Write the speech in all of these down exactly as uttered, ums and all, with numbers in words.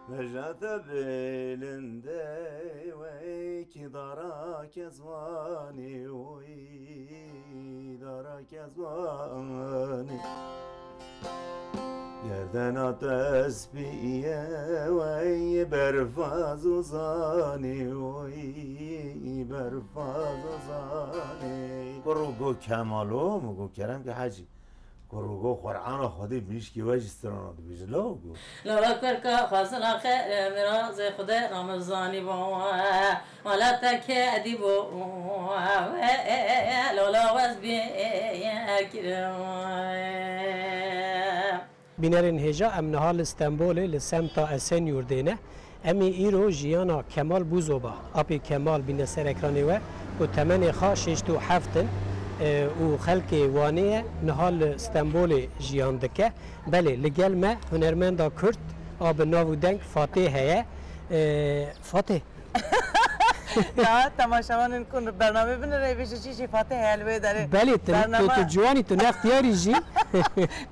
Nejate bilinde wey ki dara kezwanî, wey dara kezwanî. Gerdena tesbîye wey berfa zozanî, wey berfa zozanî. Kur û go Kemalo, mi go Kerem ke Hecî. Ku rogo Qur'ana Xwedê bihişkî we jî strana dibêje. Law ku. Lala kurka xwazina xêr, mirazê Xwedê ramizanî bo. Mala te kedî bo. Lala wez bî kirim. Bînerên hêja, em niha li Stenbolê li semta Esenyurdê ne. Em ê îro jiyana Kemal Buzoba, apê Kemal, bîne ser ekranê we ku temenê xwe şêst û heft in, e, û xelkê Wanê ye, niha li Stenbolê jiyan dike. Belê, li gel me hunermenda Kurd a bi nav û deng Fatê heye. E, Fatê. Ya, temaşevanên ku bernamê binêre, ê bêje çi jî Fatê heye li wê derê. Belê, tu, tu, bernama tu ciwanî, tu nextiyarî jî.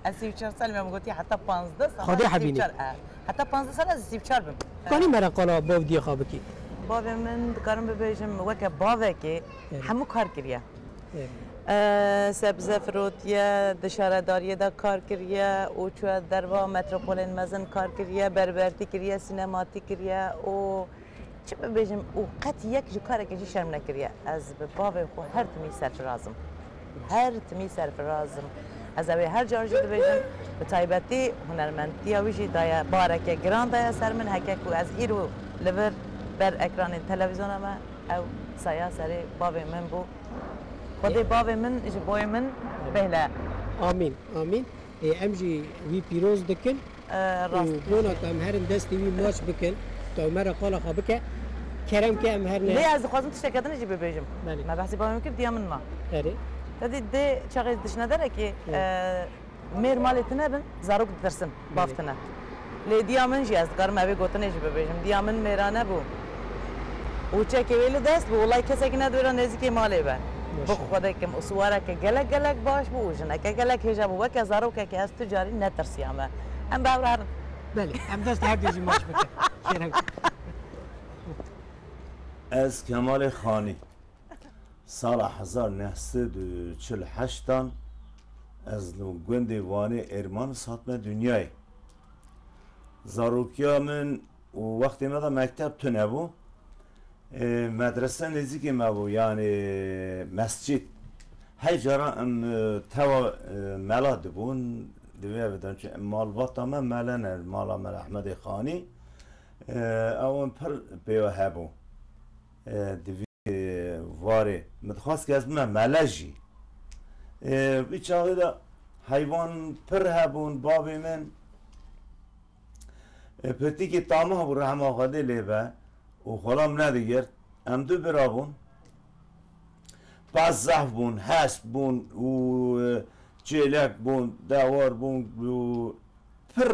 Ez sî û çar salî me, min gotî heta panzdeh sal. Xwedê hebînî. Sî û çar, e. Heta panzdeh sal ez sî û çar bim. Kanî me re qala bavdiyê xwe bikî? Bavê min, dikarim bibêjim, weke bavekê, evet, hemû kar kiriye. Evet. E, sebze firotiye, di şaredariyê de kar kiriye û çûye derva metropolên mezin kar kiriye, berbertî kiriye, sînematî kiriye û çi bibêjim û qet yek ji karekê jî şerm nekiriye. Ez bi bavê xwe her timî serfiraz im. Her timî serfiraz im. Ez ew ê her car jî dibêjim, bi taybetî hunermendtiya wî jî daye, bareke giran daye ser min, heke ku ez îro li vir ber ekranên televîzyona me, ew saya serê bavê min bû. Xwedê bavê min ji boyê min bêhle. Amîn, amîn. Ê, em jî wî pîroz dikin. E, rast. Û bona ku em herin destê wî maç bikin, tu me re qala xwe bike. Kerem ke em herine. Lê ez dixwazim tişteke din jî bibêjim. Belê. Me behsî bavê min kir, diya min ma. Erê. Te dî dê çaxê diçine derekê, Hı. e, mêr malê tune bin, zarok ditirsin, bav Belê. tune. Lê diya min jî ez dikarim evê gotinê jî bibêjim. Diya min mêrane bû. Û çekê wê li dest bû, wellahî kesekî nedibêra nêzîkê malê be. Maşallah. Bi Xwedê kim û siwareke gelek gelek baş bû û jineke gelek hêja bû. Weke zarokekê ez tu carî netirsiyame. Em bi hev re herin. Belê, em dest her du jî maç bikin. Kerem. Ez Kemalê Xanî. Sala hezar neh sed û çil heştan ez li gundê Wanê Êrmanis hatime dinyayê. Zarokiya min û wextê me de mekteb tune bû. Ê, medrese nêzîkê me bû, yanî mescîd. Hey cara em, e, tewa, e, mela dibûn, divê ev de çi malbata me mele ne, mala me Ehmedê Xanî. E, ew em pir pêwa hebû. E, divê, e, warê. Min dixwest ke ez bime mele jî. E, vî çaxê de heywan pir hebûn, bavê min. E, pirtîkî tamah bû, rehma Xwedê lê be, û xwelam nedigirt. Em du bira bûn. Pez zehf bûn, hesp bûn û, e, çêlek bûn, dewar bûn û pir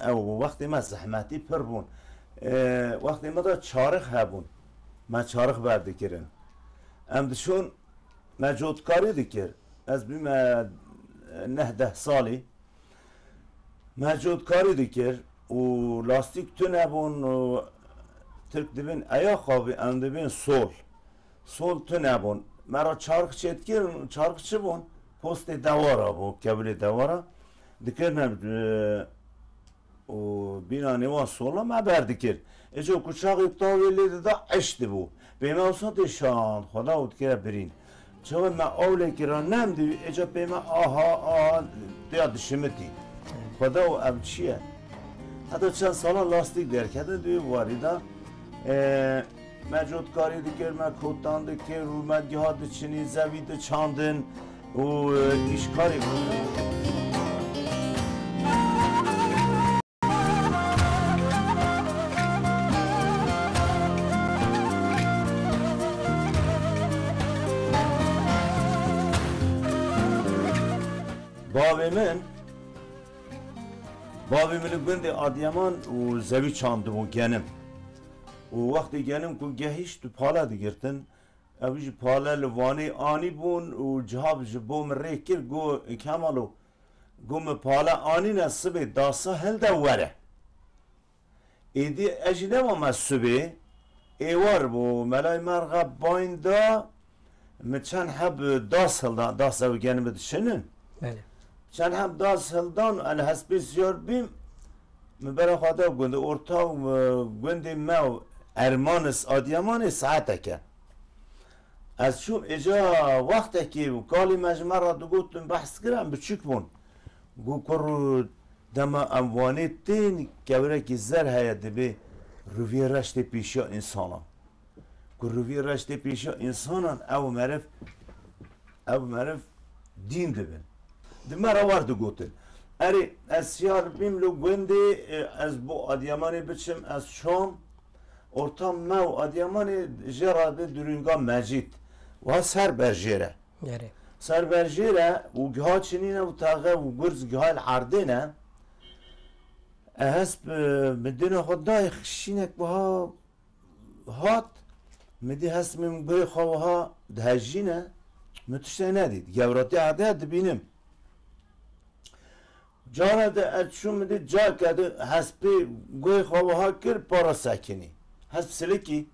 ew bû. Wextê me zehmetî pir bûn. E, wextê me de çarix hebûn. Me çarix berdikirin. Em diçûn, me cotkarî dikir. Ez bîme neh deh salî. Me cotkarî dikir û lastîk tune bûn û Tirk dibên eyaxabî, em dibên sol. Sol tune bûn. Me re çarx çêdikir, çarx çi bûn? Postê dewara bû, kebilê dewara. Dikirine, e, û bîna nêwan sola me berdikir. Îco ku çaxê tavê lê dida, eş dibû. Pê me wisa tê şand, Xweda û dikire birîn. Çaxê me ewlekî ra nem dî, îca pê me aha, aha, têya dişimitî. Xweda û ev çi ye? Heta çend sala lastîk derkete di wî warî de, e, me cotkarî dikir, me kotan dikir û me giha diçinî, zevî diçandin û, e, îşkarî bû. Bavê min, bavê min li gundê Adiyaman û zewî çandibû genim. Û wextê genim ku gehîşt û pale digirtin, ew jî pale li Wanê anîbûn û cihab ji bo min rê kir, got, Kemalo, got, min pale anîne, sibê dasa hilde were. Êdî ez jî nema me sibê, êwar bû, melayê merxa bayn da, min çend heb das hildan, das ew genim dişinin. Belê. Çend heb das hildan, ez li hespê siyar bîm, min bera xwe da gund, orta, e, gundê me û Ermanis Adiyamanê saeteke. Ez çûm êca wextekê û kalê me ji me re digotin, behs kirin, em biçûk bûn. Got, kur dema em Wanê tên, kewirekî zer heye, dibê rûviyê reş tê pêşiya însanan. Ku rûviyê reş tê pêşiya însanan, ew meriv, ew meriv dîn dibin. Di me re war digotin. Erê, ez siyar bîm li gundê, e, ez bo Adiyamanê biçim, ez çûm. Orta me û Adiyamanê jê re bi durûnga mecîd. Wa ser berjêre. Erê. Ser berjêre û giha çinîne û taxe û gurz giha li erdê ne. E, hesp, e, min dêna xwe dayê xişînek wiha hat. Min dî hesp min guhê xwe wiha dihejîne. Min tiştek nedît. Gewratî erdê dibînim. Cara de ez çûm, min dî carke di hespê guhê xwe wiha kir, para sekinî. Hesp silikî.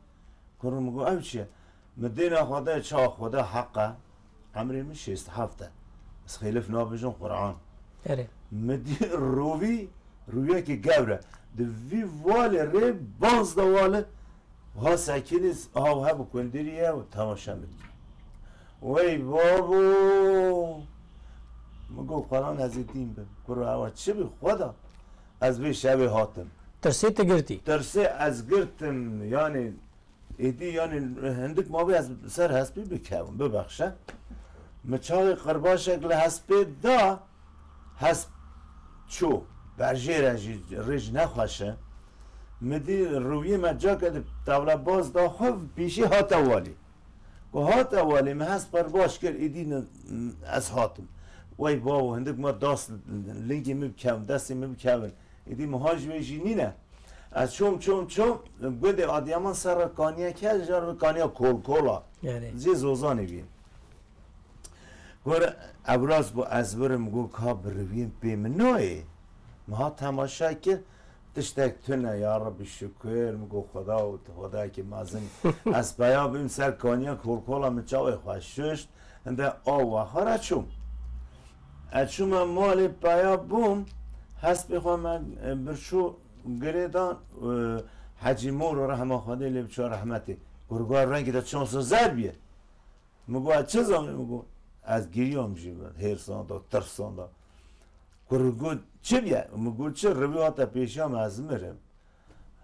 Kurim min got, ev çi ye? Min dêna xwe de çawa xwe de heq e. Emrê min şêst heft e. Ez xêlif nabêjim Quran. Erê. Min dî rûvî, rûviyekî gewr e. Di vî valê rê banz de wali. Ha sekinî, ha hebû kundirî ye û temaşe min dikir. Wey babo! Min got, Quran ez ê dîn bim. Kuro ewa çi bi xwe da? Ez vê şevê hatim. Tirsê tu girtî? Tirsê ez girtim, yanî êdî, yanî hindik mabê ez ser hespî bikevim, bibexşe. Min çaxê qirbaşek li hespê da, hesp çû. Berjêre jî rêj nexweş e. Min dî rûyê me cake di tewlebaz da xwe pêşî hate walî. Ku hate walî, min hesp qirbaş kir, êdî ni-, ez hatim. Wey bavo, hindik me das lingê min bikevin, destê min bikevin. Êdî miha ji wê jî nîne. Ez çûm, çûm, çûm, gundê Adiyaman ser re kaniyek heye, ji ber kaniya Kolkola. Erê. Zê Zozanê bî. Gor Ewraz bû, ez birim, got, ka bi riviyên pê min nayê. Miha temaşe kir, tiştek tune, ya Rebbi şükür, min got, Xweda û tu Xwedayekî mezin. Ez peya bîm ser kaniya Kolkola, min çavê xwe şişt, hinde aw we xwe re çûm. Ez çûme malê peya bûm, hespê xwe me, e, birçû girê dan, e, Hecî Moro rehma Xwedê lê biçe rehmetê. Gurguar rengê de çonsa zer bîye. Min got, "Ez çi zanî?" Min got, "Ez giriyam jî min, hêrsan da, tirsan da." Kur got, "Çi bîye?" Min got, "Çi, rivî hate pêşiya min, ez mirim."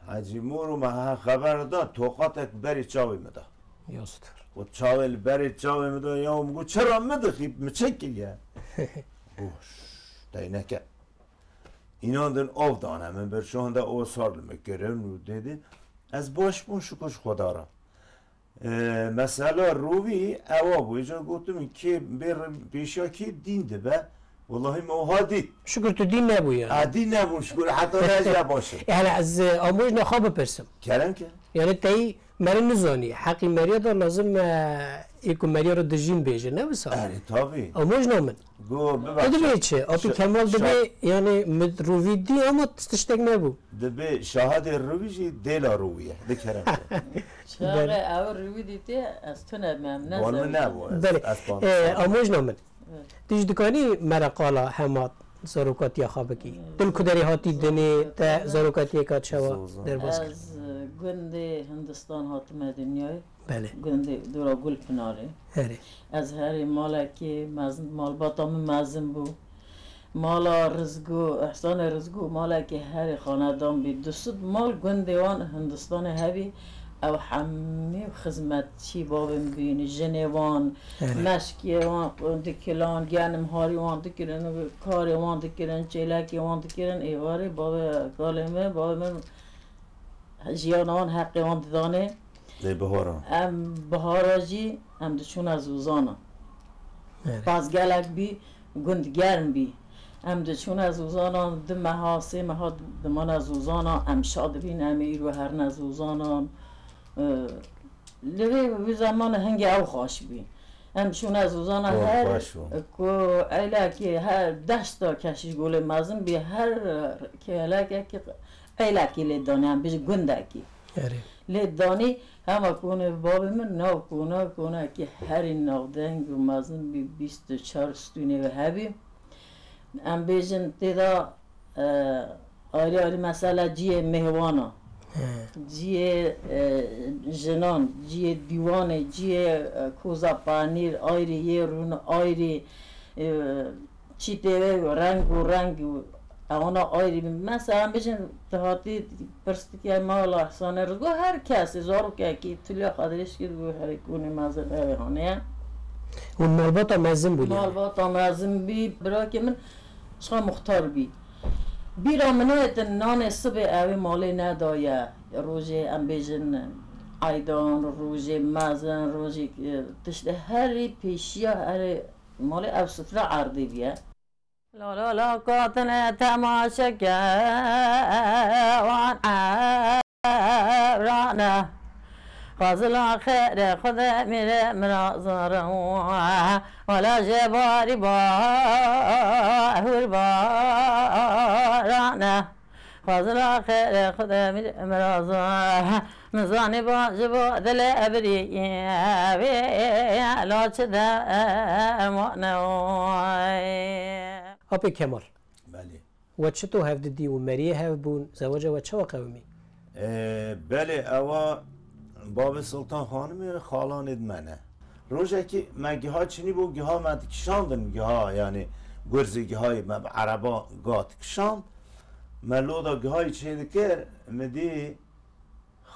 Hecî Moro me ha xeber da, toqatek berê çavê min da. Ya sitir. Û çavê li berê çavê min da, ya min got, "Çira min dixî, min çi kiriye?" Goş, deyneke. Înan din av dane min, bir şanda o sar li min kirin û dedi, ez baş bûm, şukur ji Xweda re. E, mesela rûvî ewa bû. Îcar gotim, kê bê re-, pêşiya kê dîn dibe? Wellahî me wiha dît. Şukur tu dîn nebû yani. A, dîn nebûm, şukur heta ne ez ya baş im. Yani ez, e, amojna xwe bipirsim. Kerem ke. Yani tey meri nizanî. Heqî meriya da lazim, e, ê ku meriya re dijîn bêje, ne wisa? Erê, tabii. Amojna min. Go, bibexşe. Tu dibê çi? Apî Şa-, Kemal dibê, Şa-, yani min rûvî dî ama tiştek nebû. Dibê şahadê rûvî jî dêla rûvî ye. Dikerem. Çaxê ew rûvî dîtî, ez tune me, em ne Bal min zewicî. Nebû, ez, Belê. Ez E, panzdeh. Amojna min. Evet. Tu jî dikanî me re qala hema zarokatiya xwe bikî. Evet. Tu li ku derê hatî dinê, te zarokatiyê ka çawa Zor, zor. Derbas kir? Ez, e, gundê Hindistan hatime dinyayê. Belê. Gundê dora Gulpinarê. Erê. Ez herê malekê mezin, malbata min mezin bû. Mala Rizgo, Ehsanê Rizgo, malekê herê xanedan bî. Du sed mal gundê wan Hindistanê hebî. Ew hemî xizmetçî bavên bîn, jinê wan, Erê. Meşkiyê wan dikilan, genim harî wan dikirin, karê wan dikirin, çêlekê wan dikirin. Êvarê bavê kalê min, bavê min jiyana wan heqê wan didanê. Lê bihara. Em bihara jî em diçûne zozana. Evet. Pez gelek bî, Gund germ bî. Em diçûne zûzanan, du meha, sê meha dimane zûzanan, em şa dibîn, em ê îro herine zûzanan. E, Li vê, vê zemanê hingê ew xweş bî. Em çûne zûzana Wan her xweş bû. Ku eylekê her deşta Keşîş Golê mezin bî, her kêlekekî eylekî lê danî, em bêjin gundekî. Erê. Lê danî hema konê babê min nav kona, konekî herî navdeng û mezin bî, bîst û çar stûnê wê hebî. Em bêjin tê de, e, ayrî ayrî mesela cihê mêhwana, He. cihê, e, jinan, cihê dîwanê, cihê, e, koza panîr, ayrî yê rûn, ayrî, e, çîtê wê reng û reng û ewana ayrî. Mesela em bêjin tu hatî Pirstikê mala Hesane Rizgo her kesê zarokekî tiliya xwe dirêj kir, bû herî konê mezin ew ê hane ye. Hûn malbata mezin bû lê? Malbata mezin bî, birakê min şixa muxtar bî. Bîra min nayê te nanê sibê ew ê malê nedaye. Rojê em bêjin eydan, rojê mezin, rojê, e, tiştê herî pêşiya herê malê ew sifre erdê bîye. La la la katine temaşe ke wan evrane. Fazla xêrê xwe de mîre mirazare. Wala je barî bahur barane. Fazla xêrê xwe de mîre mirazare. Min zanî ba ji bo dilê ebirî wê la çi dermane oy. Apê Kemal. Belê. We çito hev didî û meriyê hev bûn, zewaca we çawa qewimî? Ee, belê, ewa babê Sultan Xanimê xalanê di me ne. Rojekî me giha çinî bû, giha me dikişandin, giha, yani, gurzê gihayê me bi ereba ga dikişand. Me loda gihayê çêdikir, min dî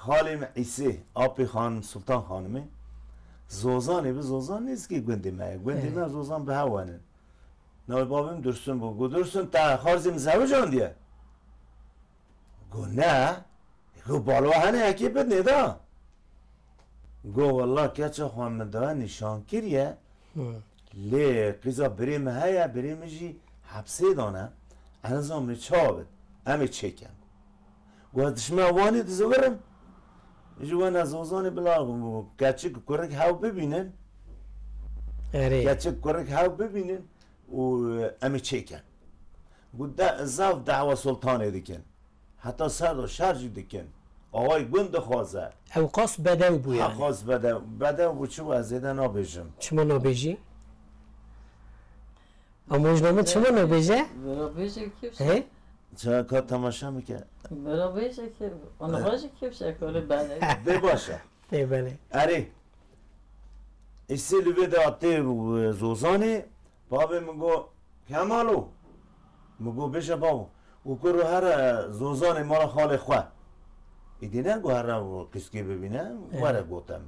xalê min Îsê, apê Xanim Sultan Xanimê, Zozanê bi Zozan nêzikê gundê me ye. Gundê me Zozan bi hew wenin. Navê babê min Dursun bû. Got, "Dursun, te xarzê min zewicandiye?" Got, "Ne." Got, "Balo hene yekê bidinê da." Got, "Wallah, keça xwe min daye nîşan kiriye. Hı. Lê qîza birê min heye, birê min jî hepsê dane. Ez nizam min çawa bit. Em ê çêkin." Got, "Ez dişme wanê dizivirim. Ji we ne Zozanê bila keçik kurik hew bibînin." Erê. Keçik kurik hew bibînin û em ê çêkin. Got, "De, zaf dehwa Sultanê dikin. Heta ser de şer jî dikin. Awayê gund dixwaze." Ew qas bedew bû yani. Ha, qas bedew. Bedew bû çi bû, ez zêde nabêjim. Çima nabêjî? Amojna min çima nabêje? Bira bêje kêfşe. He? Ça ka temaşa bike. Bira bêje kê, aniha jî kêfşe kore bele. Bê baş e. Ê belê. Erê. Îsê li vê de tê, e, Zozanê, babê min got, "Kemalo." Min got, "Bêje babo." Û kuro here Zozanê mala xalê xwe. Îdî ne got here qîskê bibîne, He. were gotem.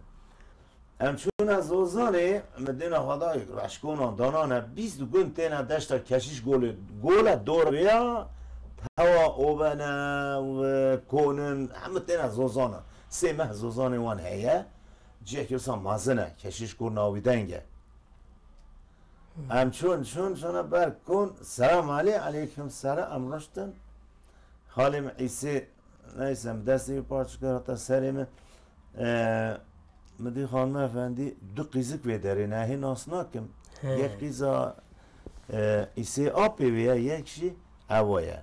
Em çûne Zozanê, min dêna xwe da reşkonan danane, bîst gund têne deşta Keşîş Golê, gole dor vêya, hewa obene, e, konin, hemû têne Zozana. Sê meh Zozanê wan heye, cihekî wisa mezin e, Keşîş Gol navî deng e. Em çûn, çûn, çûne ber kon, selam alê, aleykum selam, em ruştin. Xalê min Îsê, neyse, min destê wî parçe kir, hata serê min. E, min dî xanime efendî du qîzik vê derê ne, hê nas nakim. He. Yek qîza, e, Îsê apê wê ye, yek jî ewa ye.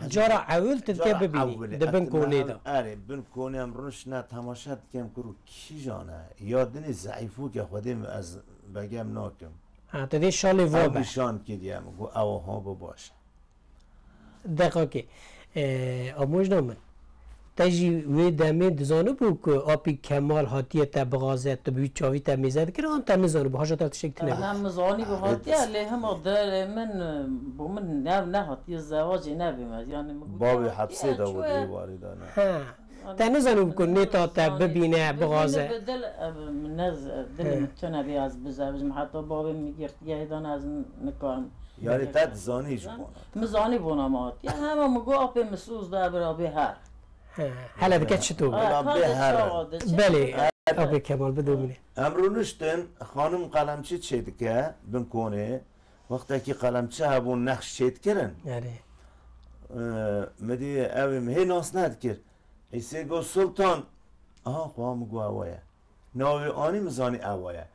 Cara ewil tu dike Cara bibînî, ewil e, di bin konê de. Erê, bin konê em rûniştine temaşe dikem, kuro kîjan e? Ya dinê zeîfûke xwedê min ez begem nakim. Ha, tu vê şalê va Ew be. Nîşan kiriye min, got, ewa ha, bu baş e. Deqakê, e, amojna min. Te jî wê demê dizanibû ku apî Kemal hatiye te bixaze, tu bi wî çavî te mêze dikir, an te nizanibû, haja te tiştek tune bû? Hem zanîbû hatiye, lê hema derê min, bo min ne, nehatiye zewacê nebê me. Yani, min got, Bavê hatiye, hepsê de çûye. Wê warî de ne. Ha. Te nizanibû ku nêta te bibîne, bixaze? Min bi dil, e, min ne z-, dilê He. min tune bê ez bizewicim. Heta bavê min girtiye hêdan ez n-, nikarim. Yani te dizanî ji bona. Min zanî bona me hatiye. Hema min got apê min soz da bira bê her. He. Hele dike çi to? Ha, Bila ka bê de her. Çawa de, çi Belê. de. Apê Kemal, bidomîne. Em rûniştin, xanim qelemçî çêdike bin konê. Wextekî qelemçî hebûn, nexş çêdikirin. Erê. Ee, min dî ew ê min hê nas nedikir. Îsê got, Sultan. Aha, xwe min got, ew e. Navê anî, min zanî ew e.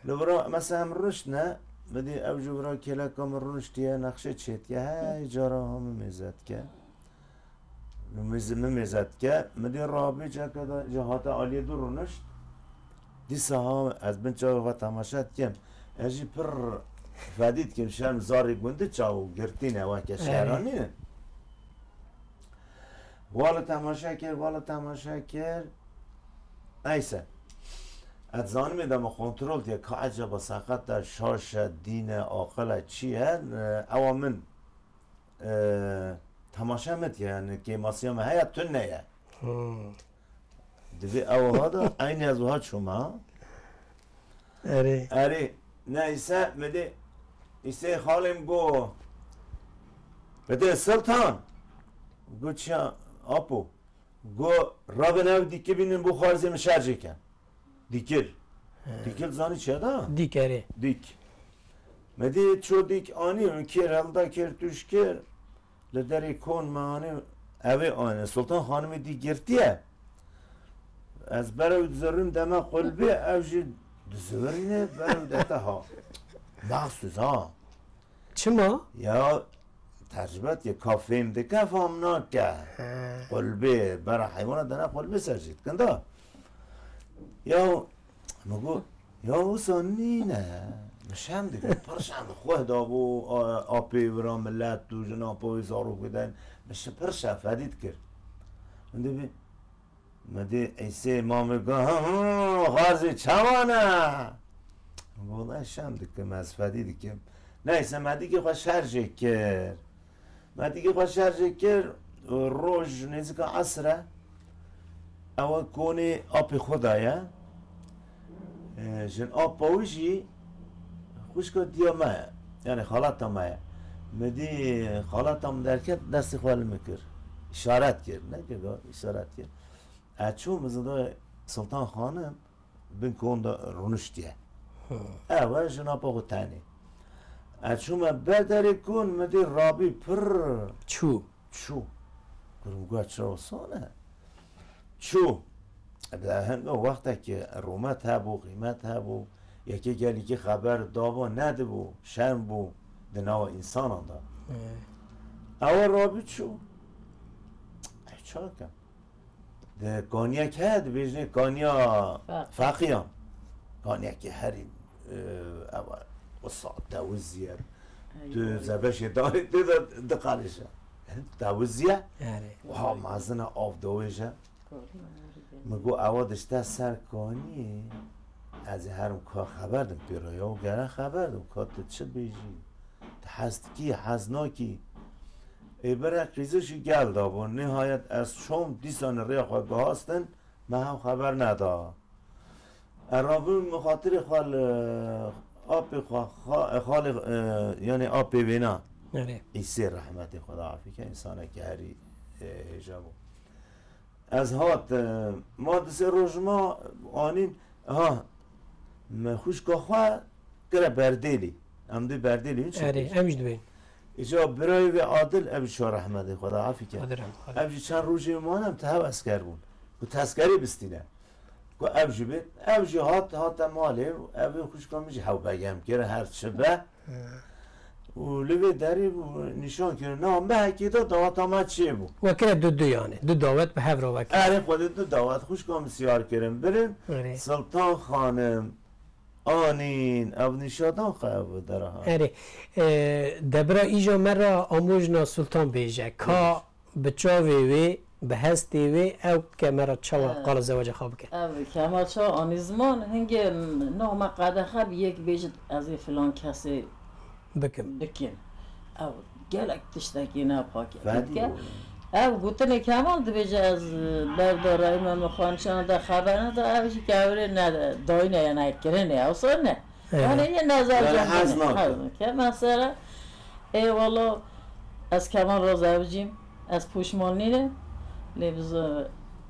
Li vira, mesela, em rûniştine, min dî ew ji vira kêleka min rûniştiye, nexşê çêdiye, hey cara ha min mêze dike. Min mêze, min mêze dike, min dî rabî ceke de, ji hate aliyê dû rûnişt. Dîsa ha ez bin çavê xwe temaşe dikim. Ez jî pir fedî dikim, şerm zarê gundî çaw girtî ne, weke şehran nînin. Wala temaşe kir, wala temaşe kir. Neyse. Ez zanimê de me kontrol diye, ka ecaba seqet e, şaş e, dîn e, aqil e, çi ye, e, ewa min, e, temaşe min diye, yani kêmasiya me heye, tune ye. Hmm. Divê ew ha da, eynî ez wiha çûme, ha? Erê. Erê, neyse, min dî, îsê xalê min got, min dî, Sultan. Got, çi ya, apo? Got, rabin ev dîkî bînin, bo xwarzê min şerjê ke. Dîkil. He. Dîkil zanî çi ye da? Dîk, erê. Dîk. Me dî ço dîk anî, min kêr helda, kêr tûj kir. Li derê kon me anî, ev ê anî. Sultan xanimê dî girtiye. Ez berew dizirîm deme qulbê, ev jî dizirîne, berew dete ha. Maxsûs ha. Çima? Ya, tercüme diye, ka fêm dike, fam nake. He. Qulbê, bera heywana dene qulbê ser jî dikin da. Ya, min got, ya wisa nîne. Min şem dike, pir şem xweh dabû, a-, apê vira milet û jina pa wî zarok bidin. Min şi pir şefedî dikir. Min dibî, min dî Îsê mamê got, "Hı hı, xwarzê çawa ne?" Wala şem dikim, ez fedî dikim. Neyse, me dîkî xwe şerjê kir. Me dîkî xwe şerjê kir, roj nêzîka esr e. Ew konê apê xwe daye. E, jin apa wî jî xwişka diya me ye. Yani xalata me ye. Min dî xalata min derket, destê xwe li min kir. Îşaret kir. Nekir, got, îşaret kir. Ez çûm, min zida Sultan Xanim bin kon de rûniştiye. Hı. Ew e jina pa xwe tenê. Ez çûme ber derê kon, min dî rabî pir çû. Çû. Kurim got, çira wisa ne? Çû. Di hingo wextekî rûmet hebû, qîmet hebû. Yekê gelîkî xeber daba nedibû, şerm bû di nava însanan de. Hı. Ew rabî çû. Ey, çakem. Di kaniyek heye, dibêjinê kaniya Feq. Feqiyan. Kaniyekî herî, e, ew e, wisa tewiziye. Ey, tu vay. Zebeşê darê tê de diqalêje. Tewiziye. Erê. Wiha mezin e, av dawêje. Min got, ewa dişte ser kaniyê, ez ê herim ka xeber dim pê re, ya gere xeber dim, ka tu çi bêjî. Tu hez dikî, hez nakî? Ê bire qîzişî gel dabû. Nihayet ez çûm, dîsa rêya xwe gihastin, me hev xeber neda. Ez rabûm, min xatirê xwe li apê xwe, xa-, xalê, e, yanî apê wêna. Erê. Îsê rehmetê Xweda afî ke, însanekî herî, e, hêja bû. Ez hat, e, ma di sê roj ma anîn, ha, me xwişka xwe kire Berdêlî. Em dê Berdêlî çi Erê, bêjin? Em jî dibên. Îca birayê wê Adil, ev jî şa rehmetê Xweda afî ke. Adil rehmet, Adil. Ev jî çend rojê mane em tehew esker bûn. Ku teskerê bistîne. Ku ev jî bê, ev jî hat, hate malê, ev ê xwişka min jî hew begem kir, her çi be. He. Û li vê derê bû, nîşan kirin. Na mehekê de daweta me çêbû. Wekire du du yani. Du dawet bi hev re wekire. Erê, xwedê du dawet. Xwişka min siyar kirin. Birin, Erê. Sultan Xanim, Anîn, ev nîşadan xwe ev dere ha. Erê. E, debra îja me re amojna Sultan bêje. Ka Bêje. Bi çavê wê, bi hestê wê, ew ke me re çawa He. qala zewaca xwe bike. Ev Kemal ça anî ziman, hingê no me qedexe bi yek bêjit ez ê filan kesê Bikim. bikim. Ew gelek tiştekî ne pakê. Fedî bike. Ew gotinê Kemal dibêje ez berda rayî me, min xwe nîşan da, xeber neda, ev jî kevirê ne dayîne ya ne kirinê, ew sor ne. He. Yani yê nezer Yani hez nake. Hez nake. Mesela, ê wala ez Kemal re zewicîm, ez pûşman nînim. Lê biz,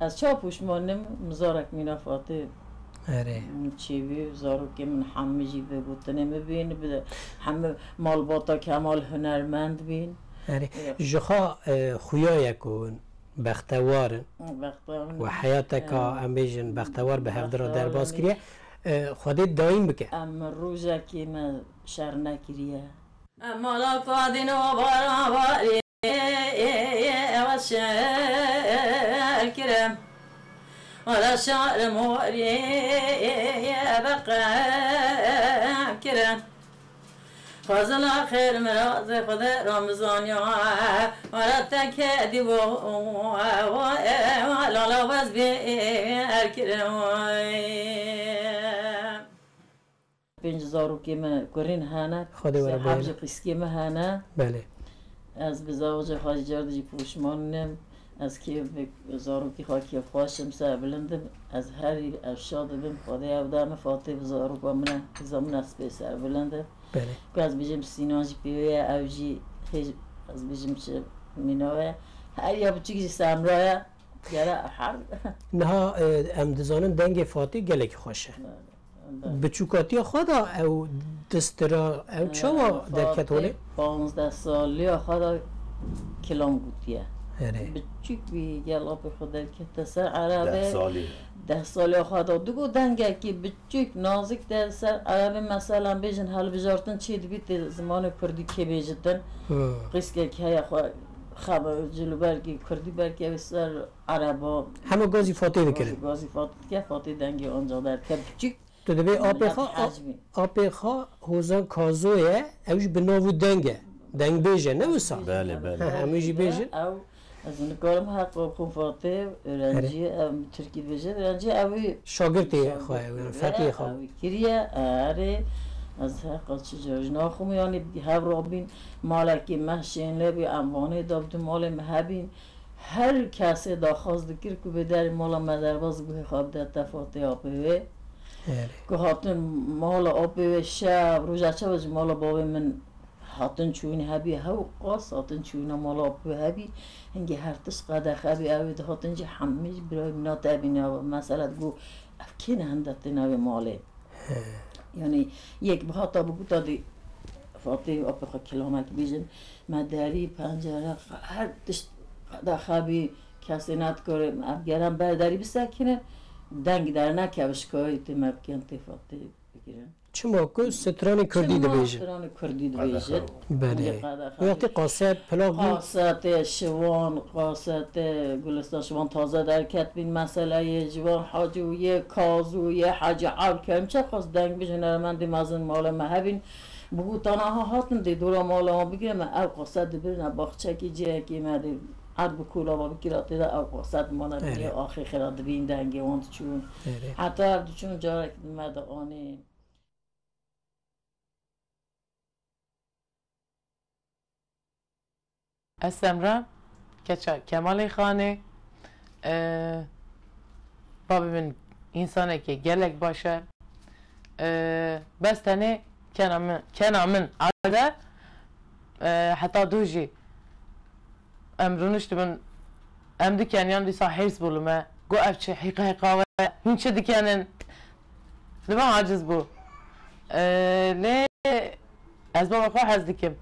ez ça pûşman nim, mizarek mîna Fatê Erê. Çêbî zarokê min hemî jî bi gotinê min bîn, bi hemî malbata Kemal hunermend bîn. Erê. Ji xwe e, xuya ye ku bextewar in Bextewar û heyateka em bêjin bextewar bi hevdira derbas kiriye. E, Xwedê dayîm bike. Em rojekê me şer nekiriye. Mala kadîn û barabarê ew şer kirim. Wala şer morê beqem kirim. Fazla xêr mirazê Xwedê Ramzan ya. Wala te kedî bo lala wez bê erkirim. Pênc zarokê me kurîn hene. Xwedê were Sê heb jî qîskê me hene. Belê. Ez bi zewicê xwe jî car dî jî pûşman nim. Ez kêf bi zarokî xwe kêfxweş im, serbilind im. Ez herî ev şad dibim. Xwedê ev da min Fatê bi zaroka min e. Qîza min ez pê serbilind im. Belê. Ku ez bijim Sînan jî pê wê ye, ew jî hêj ez bijim çi mîna wê ye. Her ya biçûk jî Semra ye. Gere her. Niha e, em dizanin dengê Fatê gelekî xweş e. Biçûkatiya xwe de ew distira, ew çawa derket holê? Panzdeh saliya xwe de kilam gotiye. Erê. Biçûk bî gel apê xwe derkete ser erebê. Deh salî. Deh saliya xwe de digo dengekî biçûk nazik de ser erebê, mesela bêjin hilbijartin çê dibî tê zimanê kurdî kê bêjitin. Hı. Qîskek heye xwe xebe cilûbergî kurdî berkeve ser ereba. Hema gazî Fatê dikirin. Gazî Fatê dike, Fatê dengê anca derke biçûk. Tu dibê apê xwe, Hecmî. Apê xwe Hozan Kazo ye, ew jî bi nav û deng e. Dengbêj e, ne wisa? Belê, belê. He, em jî bêjin. Ew, ez nikarim heq xwe Fatê, öğrenci, em Tirkî dibêje, öğrenci ew ê Şagirtê xwe, yani feqiyê xwe. Ew kiriye, erê, ez heqa çi car ji naxim, yani hev rabîn, malekî me şênle bî, em vanê da bi malê me hebîn. Her kesê daxwaz dikir ku bê derê mala me derbas bû, xwe bide te Fatê apê wê. Erê. Ku hatin mala apê wê şev, roja çev ji mala bavê min hatin çûyîn hebî, hew qas hatin çûyîna mala apê wê hebî. Hingê her tişt qedexe bî, ew ê dihatin jî hemî jî birayê min a te bîne. Mesela digo, ev kê ne hende têne wê malê? Yani yek bi hata bi guta dî Fatê apê xwe kilamek bêjin. Me derî, pencere, her tişt qedexe bî, kesê nedikare ev gere em ber derî bisekinin, deng dernekeve, şikayetê me bikin tê Fatê bigirin. Çima ku stranê kurdî dibêjin. Stranê kurdî dibêjin. Belê. Wextê qaset, plak bû. Qasetê Şivan, qasetê Gulistan Şivan taze derket bîn, meseleyê Ciwan Hacî û yê Kaz û yê Hacî Ew Kerim çe qas deng bi hunermendê mezin mala me hebîn. Bi gotana ha hatin dê dora mala me bigire, me ew qaset dibirine baxçekê cihekê me dê erd bi kola me bikira tê de ew qaset mane bigire axê xira dibîn dengê wan diçûn. Heta ev diçûn carek me de anî. Ez Semra, keça Kemalê Xanê. E, Babê min însanekê gelek baş e. E, bes tenê kena min, kena min erde, e, heta dû jî em rûniştibin, em diken yan dîsa hêrs bû li me. Got, ev çi hîqa hîqa we, hûn çi dikenin? Li van aciz bû. E, lê ez baba xwe hez dikim.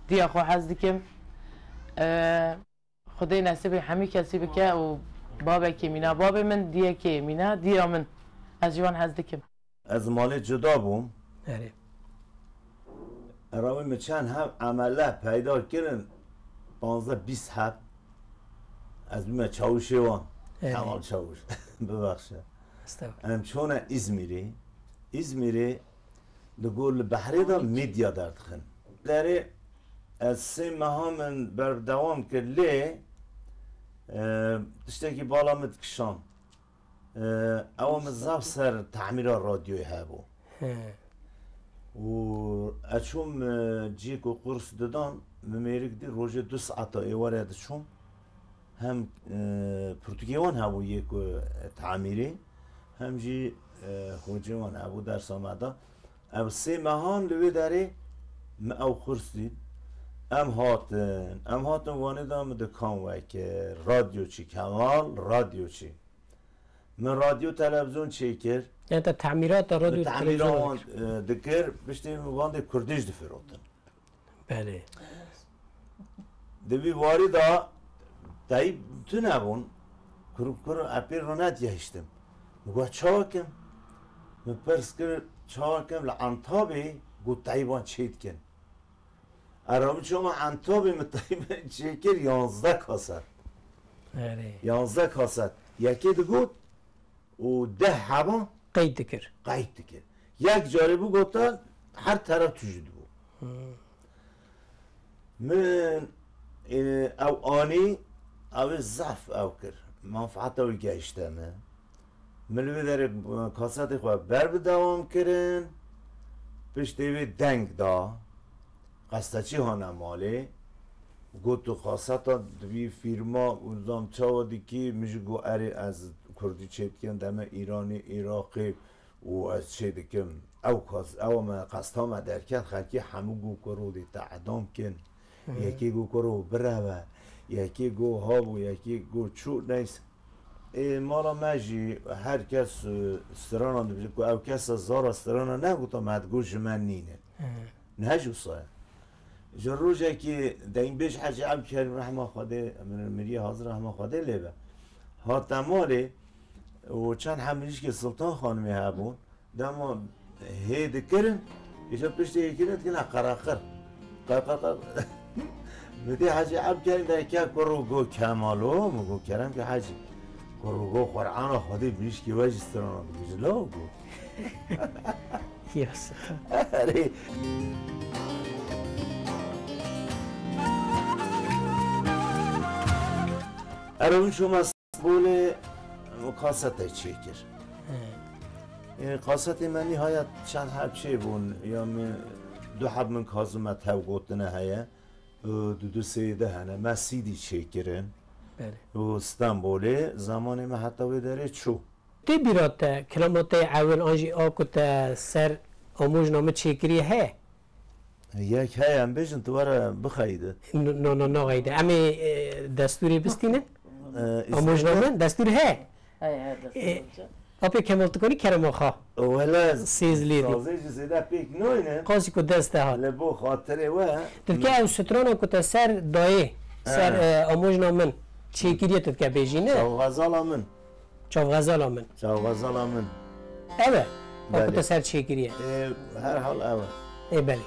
Diya xwe hez dikim. E, Xwedê nesîbê hemî kesî bike û babekê mîna babê min, diyekê mîna diya min. Ez ji wan hez dikim. Ez malê cuda bûm. Erê. Erawê min çend heb emele peyda kirin, panzdeh bîst heb. Ez bime çawişê wan. Erê. Kemal Çawiş. Bibexşe. Estağfurullah. Em çûne Îzmîrê. Îzmîrê li gor li behrê de medya derdixin. Derê ez sê meha min berdewam kir lê, e, tiştekî bala min dikişand. E, ewa min zaf ser tamîra radyoyê hebû. He. Û ez çûm, e, cî ku qurs didan, min mêrik dî rojê du saeta êware diçûm. Hem, e, pirtûkê wan hebû yê ku, e, tamîrê, hem jî, e, xocê wan hebû dersa me da. Ev sê mehan li wê derê min ew qurs dît. Em hatin, em hatin Wanê de min dikan wekir. Radyoçî Kemal, radyoçî. Min radyo televizyon çêkir. Yani te temîrata radyo Min temîra televizyon wan, dikir. e, dikir, piştî min van dê kurdî jî difirotin. Belê. Di vî warî de teyb tune bûn. Kur kur epê re negehiştim. Min got, "Çawa kim?" Min pirs kir, "Çawa kim?" Li Entabê got, "Teyban çê dikin." Erabî çoma Entabê min teyban çêkir, yanzdeh kaset. Erê. Yanzdeh kaset. Yekê digot, û deh heba Qeyd dikir. qeyd dikir. Yek carê bû gotin, her teref tûjî dibû. Hmm. Min, e, ew anî, ew ê zehf ew kir. Menfaeta wî gehişte min. Min li vê derê, e, kasetê xwe ber bi dewam kirin. Piştê wê deng da. Qesteçî hane malê. Got, "Tu kaseta di vî fîrma û zam çawa dikî?" Min jî got, "Erê, ez kurdî çê dikim, deme Îranî, Iraqî û ez çê dikim." Ew kas-, ew me qesta me derket, xelkî hemû got, "Kuro dê te edam kin." Hı. Yekê got, "Kuro bireve." Yekê got, "Habo." Yekê got, "Çû." Neyse. Ê, mala me jî her kes, e, strana dibêje ku ew kesa zara strana negota me, digot ji me nîne. Hı. Ne ji wisa ye. Ji rojekî deynbêj Hecî Ebkerîm rehma Xwedê, min miriyê hazir rehma Xwedê lê be. Hate malê û çend hemîrîşkê Sultan Xanimê hebûn. Dema hê dikirin, îja piştê hê kirin dikine qereqir. Qereqir. Min dî Hecî Ebkerîm derket, kuro got, "Kemalo?" Min got, "Kerem ke Hecî." Kuro got, "Qur'ana Xwedê mirîşkê we jî strana dibêje." Law got. Ya Sultan. Erê. Erê, hûn çûma Stenbolê kasetê çêkir. He. Ê, kasetê me nîhayet çend heb çêbûn, ya min du heb min kazime tev gotine heye. Û du du sê de hene. Me C D çêkirin. Belê. Û Stenbolê zemanê me heta wê derê çû. Tê bîra te, kilama te yê ewil an jî a ku te ser amojna min çêkiriye heye? Yek heye, em bêjin, tu were bixeyde. No, no, no, naxeyde. Em ê, e, destûrê bistînin? E, Amojna min, destûr heye? Heye, heye, destûr E, heye. Apê Kemal, tu kanî kerema xwe. Wele Sêz lê dî. Sazê jî zêde pêk nayne. Qasî ku dest te hat. Li bo xatirê we. Tu dike ew strana ku te ser dayê, ser, He. e, amojna min çêkiriye, tu dike bêjî, ne? Çav xezala min. Çav xezala min. Çav xezala min. Ev e? Belê. Wekî te ser çêkiriye. Ê, her hal ev e. Ê, belê.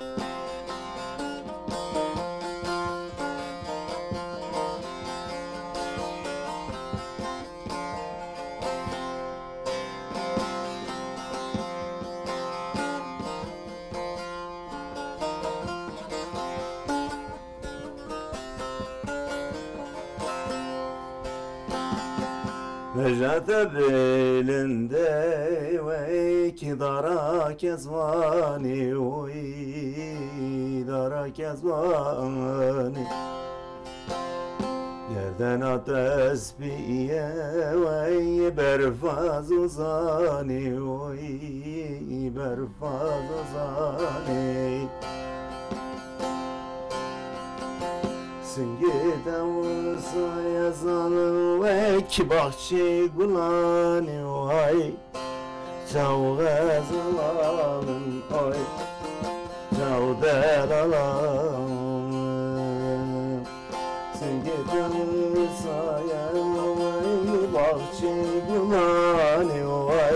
Nejate bilinde wekî dara kezwanî, oy, dara kezwanî. Gerdena te spî ye, wey berfa zozanî, wey berfa zozanî. Singê te wisa ye zalim wek baxçê gulanî, wey. Çaw xezala min, oy, çaw delala min. Singê te wisa ye, oy, baxçê gulanî, oy.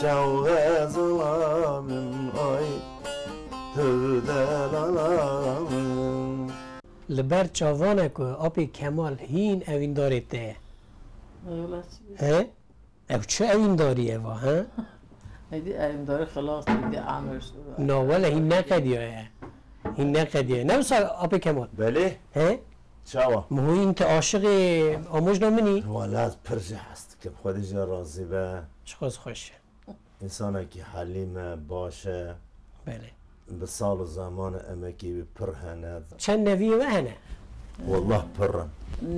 Çaw xezala min, oy, tu delala min. Li ber çavan e ku apê Kemal hîn ewîndarê te ye. Eyvallah. He? Ew çi ewîndarî ye va, he? Êdî ewîndarî xilas, êdî emir. Na wele hîn neqediyaye. Hîn neqediyaye. Ne wisa Apê Kemal? Belê. He? Çawa? Muhîn, tu aşiqê amojna min î? Wala ez pir jê hez dikim. Xwedê jê razî be. Çiqas xweş e. Însanekî helîm e, baş e. Belê. Bi sal û zeman e, emekê wî pir hene. Çend neviyê we hene? Wallah pir in.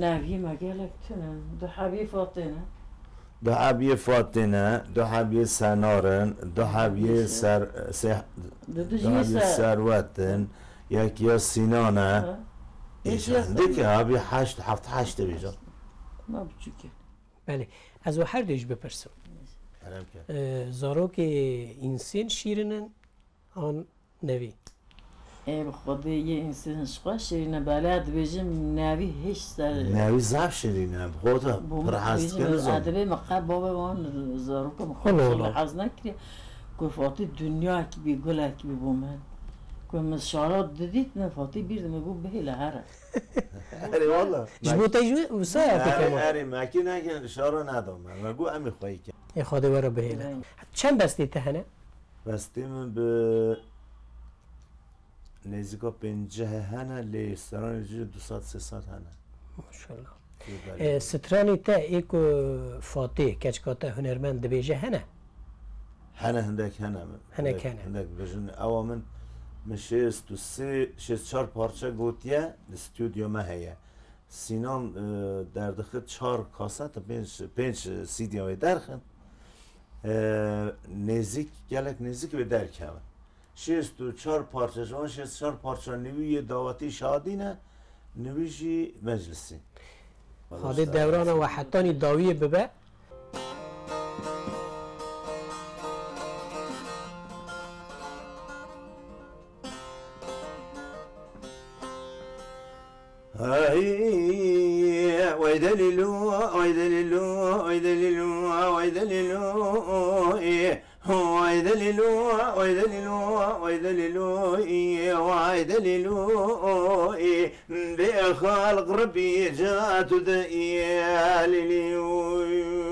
Neviyê me gelek tune. Du hebiyê Fatê ne. Du hebiyê Fatê ne, du hebiyê Senar in, du hebiyê Ser-, Se-, Du, du du jiyê hebiyê Se- Serwet in, yek ya Sînan e. Ha. Îş Yek ya hindikê Sînan. Hebî heşt, heft heşt dibêjin. Ma biçûk e. Belê. Ez û her du jî bipirsim. Kerem ke. E, zarokê însên şîrin in an nevî? Ê, bi Xwedê yê însên ji xwe şîrin e, belê dibêjim nevî hiç ser Nevî zaf şîrin e, bi xwe de Bo pir min hez dibêjim, dike nizam. Edebê min qe bavê wan zaroka min xwe Allah Allah. Hez nekiriye. Ku Fatî dinyakî bî, gulekî bî bo min. Ku min şara didît, min Fatî bîr dime, got bihêle here. Erê wala. Ji bo te jî wisa ya Erê, pêkema. Erê, mekî nekin, şara nedame. Me got em ê xweyî kin. Ê Xwedê were bihêle. Çend bestê te hene? Bestê min bi nêzîka pêncî hene, lê stranê jî du sed sê sed hene. Maşallah. Ê, belê. E, stranê te ê ku Fatê, keçika te hunermend dibêje hene? Hene, hindek hene min. Hinek hene. Hindek bijin. Ewa min, min şêst û sê, şêst çar parçe gotiye, li stûdyo me heye. Sînan, e, derdixit çar kasete, pênc, pênc C D'ya wê derxin. E, nêzîk, gelek nêzîk wê derkevin. Şêst û çar parça, ji wan şêst û çar parça nivî yê dawetî şadî ne, nivî jî meclisî. Xwedê dewrana we hetanî dawiyê bibe. Hey, oy delilo, oy delilo, oy delilo, oy delilo, eh. Oy delilo, oy delilo, oy delilo, eh, oy delilo, eh. Bê xalq Rebî ca tu de, eh, lilo.